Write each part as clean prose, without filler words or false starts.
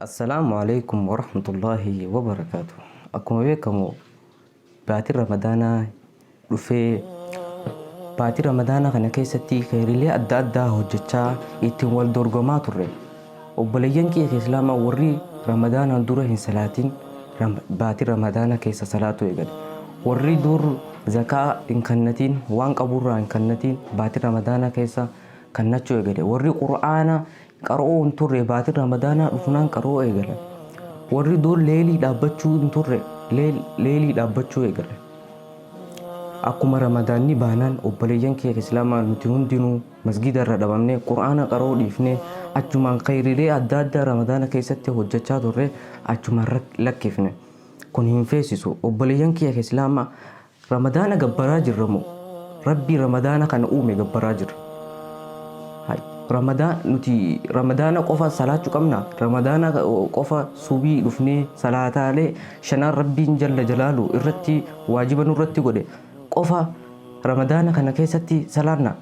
Assalaamu Aleeykum Warahmatullaahi Wabarakaatuh. Akkuma beekamu baatiin Ramadaanaa dhufee baatii Ramadaanaa kana keessatti kheyriilee adda addaa hojjechaa ittiin wal dorgomaa turre. Obboleeyyan kiyya Islaamaa warri Ramadaanaan dura hin salaatin baatii Ramadaanaa keessa salaatuu eegale. Warri dur zakaa hin kannatiin waan qaburraa hin kannatiin baatii Ramadaanaa keessa kannachuu eegale. Warri Qur'aana qara'uu hin turre baatiin Ramadaanaa dhufnaan qara'uu eegalan. Warri dur leelii dhaabbachuu hin turre leelii dhaabbachuu eegalan. Akkuma Ramadaanni baanaan obboleeyyan kiyya Islaamaa nuti hundinuu masgiida irra dhabamnee Qur'aana qara'uu dhiifnee achumaan khayriilee adda addaa Ramadaana keessatti hojjechaa turre achumaan lakkifne. Kun hin feesisu. Obboleeyyan kiyya Islaamaa Ramadaana gabbaraa jirra moo Rabbii Ramadaana kana uume gabbaraa jirra? Hay Ramadaan nuti Ramadaana qofa salaachu qabna? Ramadaana qofa subii dhufnee salaataalee shanaan Rabbiin jalla jalaalu irratti waajiba nurratti godhe qofa Ramadaana kana keessatti salaanna?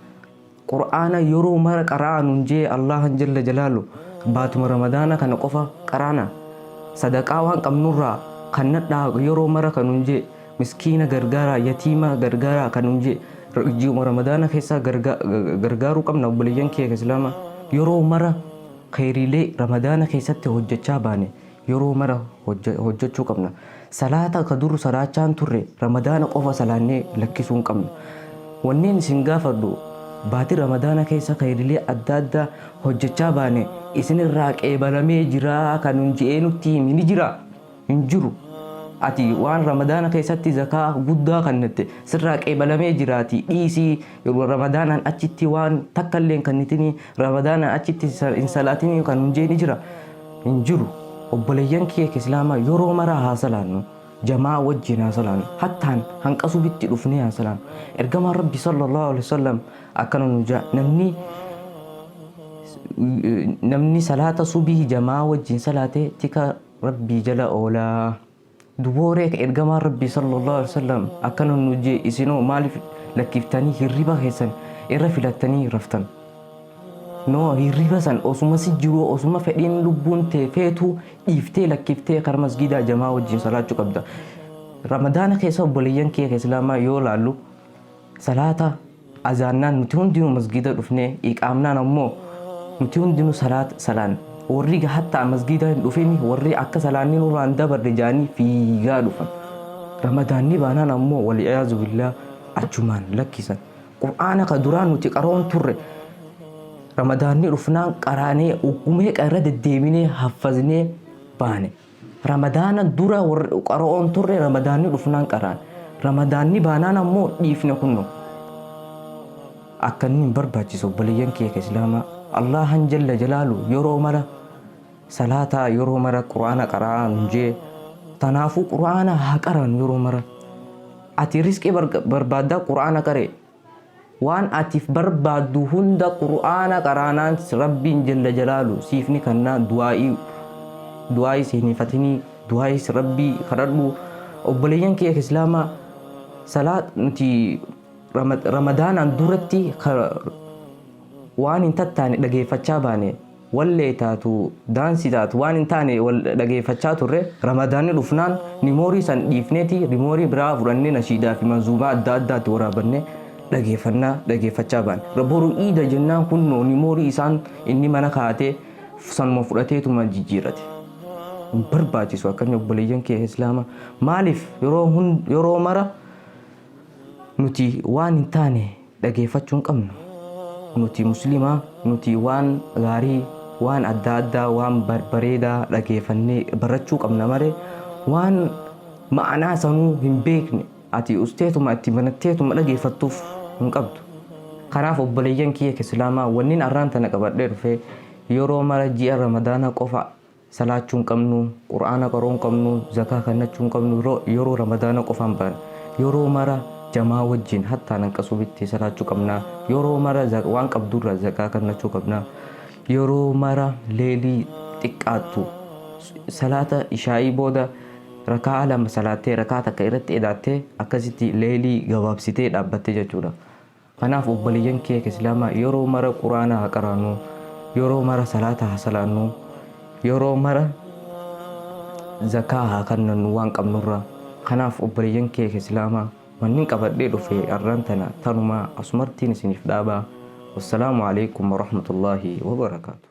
Qur'aana yeroo mara qara'aa nun jee Allaahan jalla jalaalu baatuma Ramadaana kana qofa qaraana? Sadaqaa waan qabnurraa kannadhaa yeroo mara ka nun jee miskiina gargaaraa yatiima gargaaraa ka nun jee ji'uma Ramadaana keessa gargaaruu qabna obboleeyyan kiyya islaamaa yeroo mara kheyriilee Ramadaana keessatti hojjachaa baane yeroo mara hojjachuu qabna. Salaata ka dur salaachaan turre Ramadaana qofa salaannee lakkisuu hin qabnu. Wanneen isin gaafadhu baatii Ramadaana keessa kheyriilee adda addaa hojjachaa baane isinirraa qeebalamee jiraa ka nun je'ee nutti himi ni jiraa? Hin jiru. Ati waan Ramadaana keessatti zakaa guddaa kannatte sirraa qeebalamee jiraatii dhiisii Ramadaanaan achitti waan takkallee hin kannitinii Ramadaanaan achitti hin salaatinii kan nun je'e ni jira? Hin jiru. Obboleeyyan kiyya Islaamaa yeroo maraa haa salaannu. Jamaa wajjin haa salaannu. Hattaan hanqa subitti dhufnee haa salaannu. Ergamaan Rabbi sallallahu alaihi wasallam akkana nu ja'a. Namni salaata subii jamaa wajjin salaate tika Rabbii jala oolaa. Dubooree ka ergamaan Rabbii sallallahu alaihi wasallam akkana nu jee isinoo maaliif lakkiftanii hirriba keessan irra filattanii raftan? No hirriba san osuma si jiruu osuma fedhiin lubbuun tee feetuu dhiiftee lakkiftee kara masgiidaa jamaa wajjin salaachuu qabda. Ramadaana keessa obboleeyyan kiyya islaamaa yoo laallu salaata azaannaan nuti hundinuu masgiida dhufnee iqaamnaan ammoo nuti hundinuu salaata salaanna. Warri hattaa masgiida hin dhufin warri akka salaanni nurraa hin dabarre jaanii fiigaa dhufan. Ramadaanni baanaan ammoo wal'iyaazu billaah achumaan lakkisan. Qur'aana ka duraa nuti qara'uun turre Ramadaanni dhufnaan qaraanee meeqa irra deddeebinee haffaznee baane. Ramadaana dura qara'oon turre Ramadaanni dhufnaan qaraane. Ramadaanni baanaan ammoo dhiifne kunno. Akka inni hin barbaachisu obboleeyyan kiyya ka Islaamaa Allaahan jalla jalaalu yeroo mara salaataa yeroo mara Qur'aana qara'aa nun jee tanaafuu Qur'aana haa qaraanu yeroo mara. Ati risqii barbaaddaa Qur'aana qaree. Waan ati barbaaddu hunda Qur'aana qaraanaan Rabbiin jalla jalaalu siif ni kannaa du'aa'ii du'aa'ii si hin hifatinii du'aa'ii Rabbii kadhadhu obboleeyyan kiyya Islaamaa salaat nuti Ramadaanaan duratti waan hin tattaane dhageeffachaa baane wallee taatu daansii taatu waan hin taane wal dhageeffachaa turre Ramadaanni dhufnaan nimoorii san dhiifneeti nimoorii biraa fudhannee nashiidaa fi manzuumaa adda addaatti waraabannee dhageeffannaa dhageeffachaa baane. Boru iida jennaan kunnoo nimoorii isaan inni mana kaa'atee sanuma fudhateetuma jijjiirate. Hin barbaachisu akkanni obboleeyyan kee Islaama maaliif yeroo mara nuti waan hin taane dhageeffachuu hin qabnu. Nuti Muslima nuti waan gaarii waan adda addaa waan bareedaa dhageeffannee barachuu qabna malee waan ma'anaa sanuu hin beekne ati usteetuma itti banatteetuma dhageeffattuuf hin qabdu. Kanaaf obboleeyyan kiyya Islaamaa wannin arraan tana qabadhee dhufe yeroo mara ji'a Ramadaana qofa salaachuu hin qabnu, Qur'aana qara'uu hin qabnu, zakaa kannachuu hin qabnu yeroo Ramadaana qofaan baana. Yeroo mara jamaa wajjin hattaa hanqa subitti salaachuu qabna. Yeroo mara waan qabdurraa zakaa kannachuu qabna. Yeroo mara leelii xiqqaattu salaata ishaa'ii booda rakaa lama salaattee rakaa takka irratti edaattee akkasitti leelii gabaabsitee dhaabbattee jechuudha. Kanaaf obboleeyyan kiyya Islaamaa yeroo mara Qur'aana haa qaraanu, yeroo mara salaata haa salaannu, yeroo mara Zakaa haa kannannu waan qabnurraa. Kanaaf obboleeyyan kee islaamaa wannin qabadhee dhufe arraan tana tanumaa asumartiin isiniif dhaabaa. Wassalaamu alaikum warahmatullaahi wabarakaatu.